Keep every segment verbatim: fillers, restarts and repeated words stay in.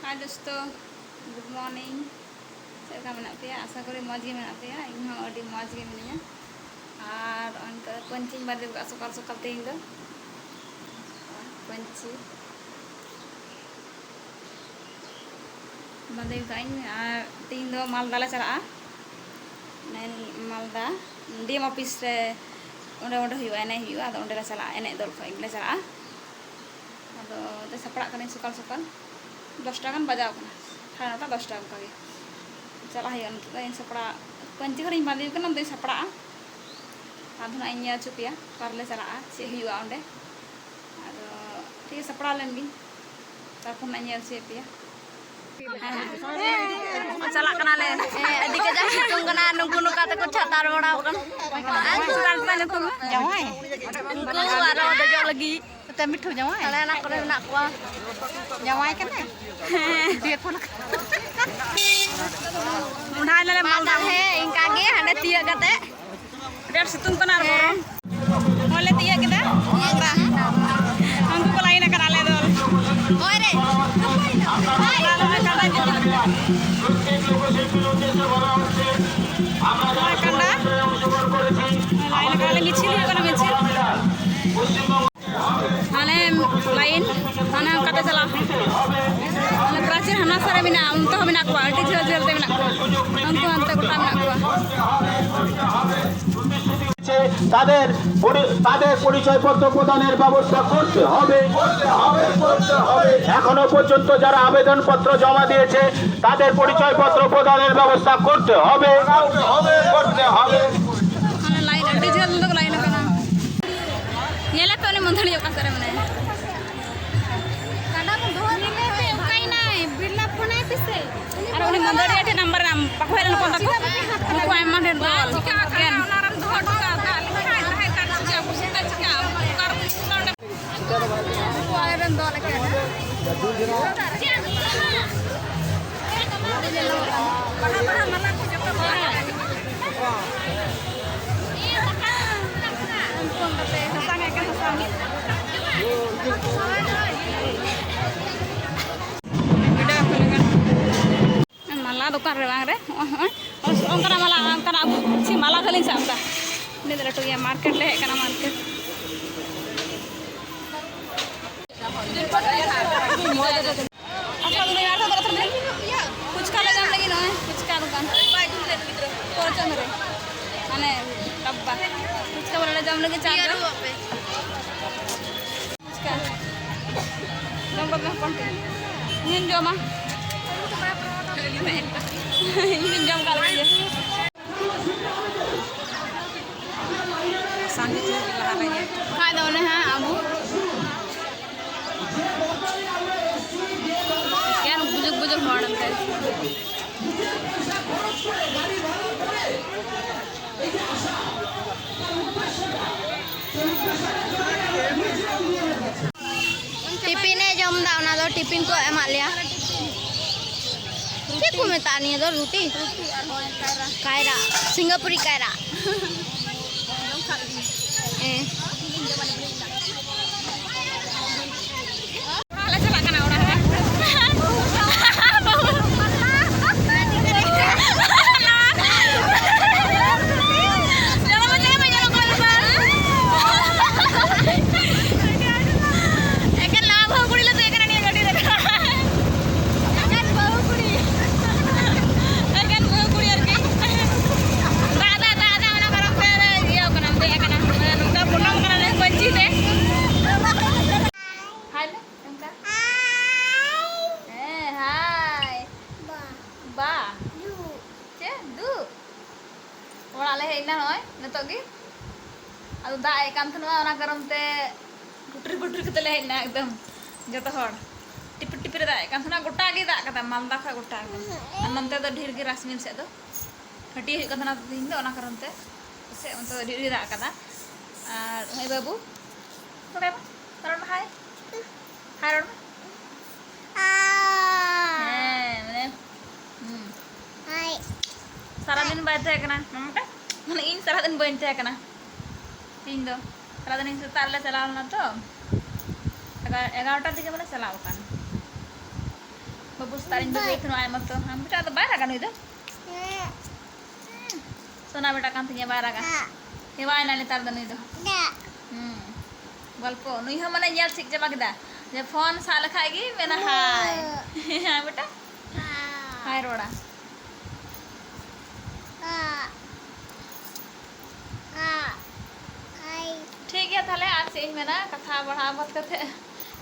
Hi ᱫᱳᱥᱛᱳ, good morning. ᱪᱮᱫ ᱞᱮᱠᱟ ᱢᱮᱱᱟᱜ ᱯᱮᱭᱟ? ᱟᱥᱟ ᱠᱚᱨᱮ ᱢᱚᱡᱽ ᱜᱮ ᱢᱮᱱᱟᱜ ᱯᱮᱭᱟ᱾ ᱤᱧ ᱦᱚᱸ ᱟᱹᱰᱤ ᱢᱚᱡᱽ ᱜᱮ ᱢᱤᱱᱟᱹᱧᱟ᱾ ᱟᱨ ᱚᱱᱛᱮ ᱯᱟᱹᱧᱪᱤᱧ ᱵᱟᱸᱫᱮ ᱟᱠᱟᱫ ᱥᱚᱠᱟᱞ ᱥᱚᱠᱟᱞ ᱛᱮᱦᱮᱧ ᱫᱚ᱾ ᱯᱟᱹᱧᱪᱤ ᱵᱟᱸᱫᱮ ᱟᱠᱟᱫ ᱟᱹᱧ᱾ ᱟᱨ ᱛᱮᱦᱮᱧ ᱫᱚ ᱢᱟᱞᱫᱟ ᱞᱮ ᱪᱟᱞᱟᱜᱼᱟ᱾ ᱢᱟᱞᱫᱟ ᱰᱤ ᱮᱢ ᱚᱯᱷᱤᱥ ᱨᱮ ᱚᱸᱰᱮ, ᱚᱸᱰᱮ ᱦᱩᱭᱩᱜᱼᱟ, ᱮᱱᱮᱡ ᱦᱩᱭᱩᱜᱼᱟ᱾ ᱟᱫᱚ ᱚᱸᱰᱮ ᱞᱮ ᱪᱟᱞᱟᱜᱼᱟ, ᱮᱱᱮᱡ ᱫᱚᱞ ᱠᱷᱚᱱ ᱜᱮᱞᱮ ᱪᱟᱞᱟᱜᱼᱟ᱾ ᱟᱫᱚ ᱥᱟᱯᱲᱟᱜ ᱠᱟᱹᱱᱟᱹᱧ ᱥᱚᱠᱟᱞ ᱥᱚᱠᱟᱞ, ᱫᱚᱥᱴᱟ ᱜᱟᱱ ᱵᱟᱡᱟᱣ ᱠᱟᱱᱟ, ᱥᱟᱲᱮ ᱱᱚᱴᱟ, ᱫᱚᱥᱴᱟ ᱚᱱᱠᱟ ᱜᱮ᱾ ᱪᱟᱞᱟᱜ ᱦᱩᱭᱩᱜᱼᱟ ᱱᱤᱛᱚᱜ ᱫᱚ᱾ ᱤᱧ ᱥᱟᱯᱲᱟᱜ, ᱯᱟᱹᱧᱪᱤ ᱦᱚᱨᱚᱧ ᱵᱟᱸᱫᱮ ᱠᱟᱱᱟ, ᱟᱫᱚᱧ ᱥᱟᱯᱲᱟᱜᱼᱟ᱾ ᱟᱫᱚ ᱱᱟᱜ ᱤᱧ ᱧᱮᱞ ᱦᱚᱪᱚ ᱯᱮᱭᱟ ᱚᱠᱟ ᱨᱮᱞᱮ ᱪᱟᱞᱟᱜᱼᱟ, ᱪᱮᱫ ᱦᱩᱭᱩᱜᱼᱟ ᱚᱸᱰᱮ᱾ ᱟᱫᱚ ᱴᱷᱤᱠ ᱜᱮ, ᱥᱟᱯᱲᱟᱣ ᱞᱮᱱ ᱜᱤᱧ, ᱛᱟᱨᱯᱚᱨ ᱱᱟᱜ ᱤᱧ ᱧᱮᱞ ᱦᱚᱪᱚᱭᱮᱫ ᱯᱮᱭᱟ᱾ ᱪᱟᱞᱟᱜ ᱠᱟᱱᱟᱞᱮ᱾ ᱦᱮᱸ, ᱟᱹᱰᱤ ᱠᱟᱡᱟᱠ ᱥᱤᱛᱩᱝ ᱠᱟᱱᱟ᱾ ᱱᱩᱠᱩ ᱱᱚᱝᱠᱟ ᱛᱮᱠᱚ ᱪᱷᱟᱛᱟᱨ ᱵᱟᱲᱟᱣ ᱠᱟᱱᱟ᱾ ᱟᱨ ᱩᱱᱠᱩ ᱠᱟᱱ ᱛᱟᱭ ᱱᱩᱠᱩ ᱢᱟ᱾ ᱡᱟᱶᱟᱭ? ᱩᱱᱠᱩ ᱟᱨᱚ ᱫᱮᱡᱚᱜ ᱞᱟᱹᱜᱤᱫ᱾ ᱛᱮ ᱢᱤᱴᱷᱩ ᱡᱟᱶᱟᱭ? ᱟᱞᱮ ᱚᱱᱟ ᱠᱚᱨᱮ ᱢᱮᱱᱟᱜ ᱠᱚᱣᱟ᱾ ᱡᱟᱶᱟᱭ ᱠᱟᱱᱟᱭ? ᱦᱮᱸ᱾ ᱫᱤᱭᱮ ᱠᱚ ᱞᱮᱠᱟ᱾ ᱢᱚᱸᱰᱷᱟ ᱮᱱᱟᱞᱮ ᱢᱟ ᱢᱟᱞᱫᱟ᱾ ᱛᱟᱦᱞᱮ ᱤᱱᱠᱟ ᱜᱮ ᱦᱟᱸᱰᱮ ᱛᱤᱭᱟᱹᱜ ᱠᱟᱛᱮ᱾ ᱟᱹᱰᱤ ᱟᱸᱴ ᱥᱤᱛᱩᱝ ᱠᱟᱱᱟ ᱟᱨ ᱜᱚᱨᱚᱢ᱾ ᱦᱚᱸ ᱞᱮ ᱛᱤᱭᱟᱹᱜ ᱠᱮᱫᱟ᱾ ᱩᱱᱠᱩ ᱠᱚ ᱞᱟᱭᱤᱱ ᱟᱠᱟᱱᱟ ᱟᱞᱮ ᱫᱚ᱾ ᱚᱭ ᱨᱮ᱾ ᱟᱨ ᱱᱚᱜᱼᱚᱭ ᱠᱟᱰᱟ ᱡᱩᱛᱩᱜ ᱠᱟᱱᱟ᱾ ᱱᱚᱜᱼᱚᱭ ᱠᱟᱰᱟ᱾ ᱞᱟᱭᱤᱱ ᱟᱠᱟᱱᱟ ᱞᱮ, ᱢᱤᱪᱷᱤᱞ ᱦᱩᱭᱩᱜ ᱠᱟᱱᱟ, ᱢᱤᱪᱷᱤᱞ᱾ ᱦᱟᱱᱮ ᱞᱟᱭᱤᱱ, ᱦᱟᱱᱮ ᱚᱱᱠᱟᱛᱮ ᱪᱟᱞᱟᱣ᱾ ᱦᱟᱱᱮ ᱯᱨᱟᱪᱤᱨ ᱦᱟᱱᱟ ᱥᱟᱨᱮ ᱢᱮᱱᱟᱜᱼᱟ, ᱚᱱᱛᱮ ᱦᱚᱸ ᱢᱮᱱᱟᱜ ᱠᱚᱣᱟ, ᱟᱹᱰᱤ ᱡᱷᱟᱹᱞ ᱡᱷᱟᱹᱞ ᱛᱮ ᱢᱮᱱᱟᱜ ᱠᱚᱣᱟ᱾ ᱩᱱᱠᱩ ᱦᱟᱱᱛᱮ ᱜᱚᱴᱟ ᱢᱮᱱᱟᱜ ᱠᱚᱣᱟ᱾ তাদের পরি-, তাদের পরিচয়পত্র প্রদানের ব্যবস্থা করতে হবে। করতে হবে, করতে হবে। এখনো পর্যন্ত যারা আবেদনপত্র জমা দিয়েছে, তাদের পরিচয়পত্র প্রদানের ব্যবস্থা করতে হবে। করতে হবে, করতে হবে। ᱦᱟᱱᱮ ᱞᱟᱭᱤᱱ, ᱟᱹᱰᱤ ᱡᱷᱟᱹᱞ ᱫᱚ ᱞᱟᱭᱤᱱ ᱟᱠᱟᱱᱟ᱾ ᱧᱮᱞᱮ ᱯᱮ ᱩᱱᱤ ᱢᱟᱹᱫᱟᱹᱲᱤᱭᱟᱹ ᱚᱠᱟ ᱥᱮᱫ ᱨᱮ ᱢᱮᱱᱟᱭᱟ᱾ ᱠᱟᱰᱟ ᱵᱚᱱ ᱫᱚᱦᱚ ᱧᱮᱞᱮ ᱯᱮ ᱚᱠᱟᱭᱱᱟᱭ, ᱵᱤᱨᱞᱟ ᱯᱷᱳᱱᱟᱭ ᱯᱮᱥᱮ᱾ ᱟᱨ ᱩᱱᱤ ᱢᱟᱹᱫᱟᱹᱲᱤᱭᱟᱹ ᱴᱷᱮᱱ ᱱᱟᱢᱵᱟᱨ ᱮᱢ, ᱵᱟᱠᱚ ᱦᱮᱡ ᱞᱮᱱᱟ ᱯᱷᱳᱱ ᱛᱟᱠᱚ᱾ ᱩᱱᱠᱩ ᱟᱭᱢᱟ ᱰᱷᱮᱨ ᱫᱚᱞ᱾ ᱪᱤᱠᱟᱹ ᱟᱠᱟᱱᱟ? ᱚᱱᱟ ᱨᱮᱢ ᱫᱚᱦᱚ ᱦᱚᱴᱚ ᱠᱟᱜᱼᱟ, ᱫᱟᱜ ᱞᱮᱠᱷᱟᱱ ᱛᱟᱦᱮᱸ ᱠᱟᱱ ᱪᱤᱠᱟᱹ? ᱩᱱᱠᱩ ᱟᱨ ᱩᱱᱠᱩ ᱟᱞᱮ ᱨᱮᱱ ᱫᱚᱞ ᱮᱠᱮᱱ᱾ ᱩᱱᱠᱩ ᱚᱱᱠᱟᱛᱮ ᱥᱟᱥᱟᱝ ᱮᱠᱮᱱ ᱥᱟᱥᱟᱝ᱾ ᱵᱷᱤᱰᱤᱭᱳ ᱫᱚᱠᱟᱱ ᱨᱮ ᱵᱟᱝ ᱨᱮ, ᱦᱚᱸᱜᱼᱚᱭ, ᱦᱚᱸᱜᱼᱚᱭ, ᱚᱱᱠᱟᱱᱟᱜ ᱢᱟᱞᱟ, ᱚᱱᱠᱟᱱᱟᱜ ᱟᱵᱚ ᱪᱮᱫ ᱢᱟᱞᱟ ᱜᱷᱟᱹᱞᱤᱧ ᱥᱟᱵ ᱮᱫᱟ᱾ ᱤᱱᱟᱹᱜ ᱞᱟᱹᱴᱩ ᱜᱮᱭᱟ, ᱢᱟᱨᱠᱮᱴ ᱞᱮ ᱦᱮᱡ ᱟᱠᱟᱱᱟ, ᱢᱟᱨᱠᱮᱴ᱾ ᱯᱷᱩᱪᱠᱟ ᱞᱮ ᱡᱚᱢ ᱞᱟᱹᱜᱤᱫ ᱱᱚᱜᱼᱚᱭ, ᱯᱷᱩᱪᱠᱟ ᱫᱚᱠᱟᱱ᱾ ᱯᱚᱨᱪᱚᱱᱫᱽ ᱨᱮ, ᱢᱟᱱᱮ, ᱰᱟᱵᱵᱟ᱾ ᱯᱷᱩᱪᱠᱟ ᱵᱟᱞᱟ ᱞᱮ ᱡᱚᱢ ᱞᱟᱹᱜᱤᱫ ᱪᱟ ᱫᱚ᱾ ᱯᱷᱩᱪᱠᱟ᱾ ᱡᱚᱢ ᱠᱟᱛᱮ ᱦᱚᱯᱚᱱ ᱴᱷᱮᱱ᱾ ᱤᱧᱤᱧ ᱡᱚᱢᱟ᱾ ᱤᱧᱤᱧ ᱡᱚᱢ ᱠᱟᱜ ᱞᱮᱜᱮ᱾ ᱥᱟᱸᱜᱮ ᱪᱮᱫ ᱞᱟᱦᱟ ᱨᱮᱜᱮ᱾ ᱠᱷᱟᱡ ᱫᱚ ᱚᱱᱮ ᱦᱟᱸᱜ ᱟᱵᱚ᱾ ᱮᱠᱮᱱ ᱵᱩᱡᱩᱜ ᱵᱩᱡᱩᱜ ᱦᱚᱲ ᱮᱱᱛᱮ᱾ ᱴᱤᱯᱤᱱ ᱮ ᱡᱚᱢ ᱮᱫᱟ, ᱚᱱᱟ ᱫᱚ ᱴᱤᱯᱤᱱ ᱠᱚ ᱮᱢᱟᱫ ᱞᱮᱭᱟ᱾ ᱪᱮᱫ ᱠᱚ ᱢᱮᱛᱟᱜᱼᱟ ᱱᱤᱭᱟᱹ ᱫᱚ? ᱨᱩᱴᱤ? ᱠᱟᱭᱨᱟ, ᱥᱤᱝᱜᱟᱯᱩᱨᱤ ᱠᱟᱭᱨᱟ᱾ ᱦᱮᱸ᱾ ᱚᱲᱟᱜ ᱞᱮ ᱪᱟᱞᱟᱜ ᱠᱟᱱᱟ, ᱚᱲᱟᱜ ᱨᱮ᱾ ᱮᱠᱮᱱ ᱱᱟᱣᱟ ᱵᱟᱹᱦᱩ ᱠᱩᱲᱤ ᱞᱮ ᱫᱮᱡ ᱠᱟᱱᱟ ᱱᱤᱭᱟᱹ ᱜᱟᱹᱰᱤ ᱨᱮ᱾ ᱮᱠᱮᱱ ᱵᱟᱹᱦᱩ ᱠᱩᱲᱤ᱾ ᱮᱠᱮᱱ ᱵᱟᱹᱦᱩ ᱠᱩᱲᱤ ᱟᱨᱠᱤ᱾ ᱫᱟᱜ, ᱫᱟᱜ, ᱫᱟᱜ, ᱫᱟᱜ, ᱚᱱᱟ ᱠᱟᱨᱚᱱ ᱛᱮ ᱤᱭᱟᱹ ᱠᱟᱱᱟ, ᱫᱮᱡ ᱠᱟᱱᱟ᱾ ᱱᱚᱝᱠᱟ ᱯᱚᱴᱚᱢ ᱠᱟᱱᱟ ᱞᱮ ᱯᱟᱹᱧᱪᱤ ᱛᱮ᱾ ᱦᱟᱭ ᱢᱮ, ᱚᱱᱠᱟ᱾ ᱦᱮᱸ, ᱦᱟᱭ᱾ ᱵᱟ᱾ ᱪᱮᱫ? ᱫᱩ? ᱚᱲᱟᱜ ᱞᱮ ᱦᱮᱡ ᱮᱱᱟ ᱱᱚᱜᱼᱚᱭ ᱱᱤᱛᱚᱜ ᱜᱮ᱾ ᱟᱫᱚ ᱫᱟᱜ ᱮᱫ ᱠᱟᱱ ᱛᱟᱦᱮᱱᱟ, ᱚᱱᱟ ᱠᱟᱨᱚᱱ ᱛᱮ ᱯᱩᱴᱩᱨ ᱯᱩᱴᱩᱨ ᱠᱟᱛᱮ ᱞᱮ ᱦᱮᱡ ᱮᱱᱟ ᱮᱠᱫᱚᱢ ᱡᱚᱛᱚ ᱦᱚᱲ᱾ ᱴᱤᱯᱤᱨ ᱴᱤᱯᱤᱨ ᱮ ᱫᱟᱜ ᱮᱫ ᱠᱟᱱ ᱛᱟᱦᱮᱱᱟ, ᱜᱚᱴᱟ ᱜᱮ ᱫᱟᱜ ᱠᱟᱫᱟ, ᱢᱟᱞᱫᱟ ᱠᱷᱚᱱ ᱜᱚᱴᱟ ᱜᱮ᱾ ᱟᱨ ᱱᱚᱱᱛᱮ ᱫᱚ ᱰᱷᱮᱨ ᱜᱮ ᱨᱟᱥᱢᱤᱞ ᱥᱮᱫ ᱫᱚ ᱦᱟᱹᱴᱤᱭᱟᱹ ᱦᱩᱭᱩᱜ ᱠᱟᱱ ᱛᱟᱦᱮᱱᱟ ᱛᱮᱦᱮᱧ ᱫᱚ, ᱚᱱᱟ ᱠᱟᱨᱚᱱ ᱛᱮ ᱯᱟᱥᱮᱡ ᱚᱱᱛᱮ ᱫᱚ ᱰᱷᱮᱨ ᱜᱮ ᱫᱟᱜ ᱠᱟᱫᱟ᱾ ᱟᱨ ᱦᱚᱸᱜᱼᱚᱭ ᱵᱟᱹᱵᱩ, ᱨᱚᱲ ᱢᱮ, ᱨᱚᱲ ᱢᱮ, ᱦᱟᱭ᱾ ᱦᱟᱭ ᱨᱚᱲ ᱢᱮ᱾ ᱦᱮᱸ, ᱢᱟᱱᱮ, ᱦᱩᱸ᱾ ᱥᱟᱨᱟᱫᱤᱱ ᱵᱟᱭ ᱛᱟᱦᱮᱸ ᱠᱟᱱᱟ, ᱢᱟᱢᱟ ᱴᱟ? ᱢᱟᱱᱮ, ᱤᱧ ᱥᱟᱨᱟᱫᱤᱱ ᱵᱟᱹᱧ ᱛᱟᱦᱮᱸ ᱠᱟᱱᱟ᱾ ᱛᱤᱦᱤᱧ ᱫᱚ ᱥᱟᱨᱟᱫᱤᱱ ᱤᱧ ᱥᱮᱛᱟᱜ ᱨᱮᱞᱮ ᱪᱟᱞᱟᱣ ᱞᱮᱱᱟ ᱛᱚ, ᱮᱜᱟ-, ᱮᱜᱟᱨᱚᱴᱟ ᱫᱤᱠᱮ ᱵᱚᱞᱮ ᱪᱟᱞᱟᱣ ᱟᱠᱟᱱ᱾ ᱵᱟᱹᱵᱩ ᱵᱩᱡᱽ ᱛᱟᱨᱤᱧ ᱵᱩᱡᱷᱟᱹᱣ ᱛᱟᱦᱮᱱᱟ ᱟᱭᱢᱟ ᱛᱚ᱾ ᱦᱮᱸ, ᱵᱮᱴᱟ ᱫᱚ ᱵᱟᱭ ᱨᱟᱜᱟ ᱱᱩᱭ ᱫᱚ᱾ ᱦᱮᱸ᱾ ᱥᱳᱱᱟ ᱵᱮᱴᱟ ᱠᱟᱱ ᱛᱤᱧᱟ, ᱵᱟᱭ ᱨᱟᱜᱟ᱾ ᱦᱮᱸ᱾ ᱦᱮᱣᱟᱭᱮᱱᱟ ᱱᱮᱛᱟᱨ ᱫᱚ ᱱᱩᱭ ᱫᱚ᱾ ᱦᱮᱸ᱾ ᱦᱩᱸ᱾ ᱜᱚᱞᱯᱚ, ᱱᱩᱭ ᱦᱚᱸ ᱢᱟᱱᱮ ᱧᱮᱞ ᱴᱷᱤᱠ ᱪᱟᱵᱟ ᱠᱮᱫᱟ ᱡᱮ ᱯᱷᱳᱱ ᱥᱟᱵ ᱞᱮᱠᱷᱟᱡ ᱜᱮ ᱢᱮᱱᱟ ᱦᱟᱭ᱾ ᱦᱮᱸ ᱵᱮᱴᱟ? ᱦᱟᱭ ᱨᱚᱲᱟ᱾ ᱦᱮᱸ᱾ ᱴᱷᱤᱠ ᱜᱮᱭᱟ ᱛᱟᱦᱞᱮ, ᱟᱨ ᱪᱮᱫ ᱤᱧ ᱢᱮᱱᱟ, ᱠᱟᱛᱷᱟ ᱵᱟᱲᱦᱟᱣ ᱵᱟᱫ ᱠᱟᱛᱮ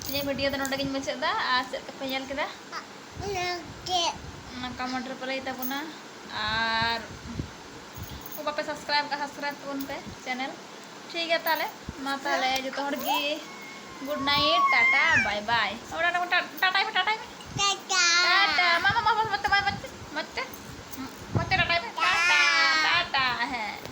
ᱤᱧᱟᱹᱜ video ᱫᱚ ᱱᱚᱰᱮ ᱜᱤᱧ ᱢᱩᱪᱟᱹᱫ ᱮᱫᱟ᱾ ᱟᱨ ᱪᱮᱫ ᱞᱮᱠᱟ ᱯᱮ ᱧᱮᱞ ᱠᱮᱫᱟ? ᱚᱱᱟ comment ᱨᱮᱯᱮ ᱞᱟᱹᱭ ᱛᱟᱵᱚᱱᱟ᱾ ᱟᱨ ᱠᱚ ᱵᱟᱯᱮ subscribe ᱠᱟᱜᱼᱟ, subscribe ᱛᱟᱵᱚᱱ ᱯᱮ channel᱾ ᱴᱷᱤᱠ ᱜᱮᱭᱟ ᱛᱟᱦᱞᱮ, ᱢᱟ ᱛᱟᱦᱞᱮ ᱡᱚᱛᱚ ᱦᱚᱲ ᱜᱮ good night, Tata, bye bye᱾ ᱚᱲᱟᱜ ᱨᱮ ᱴᱟ-, ᱴᱟᱴᱟᱭ ᱢᱮ, ᱴᱟᱴᱟᱭ ᱢᱮ᱾ ᱴᱟᱴᱟ᱾ ᱴᱟᱴᱟ᱾ ᱢᱟ, ᱢᱟ, ᱢᱟ, ᱢᱚᱡᱽ ᱛᱮ, ᱢᱚᱡᱽ ᱛᱮ, ᱢᱚᱡᱽ ᱛᱮ᱾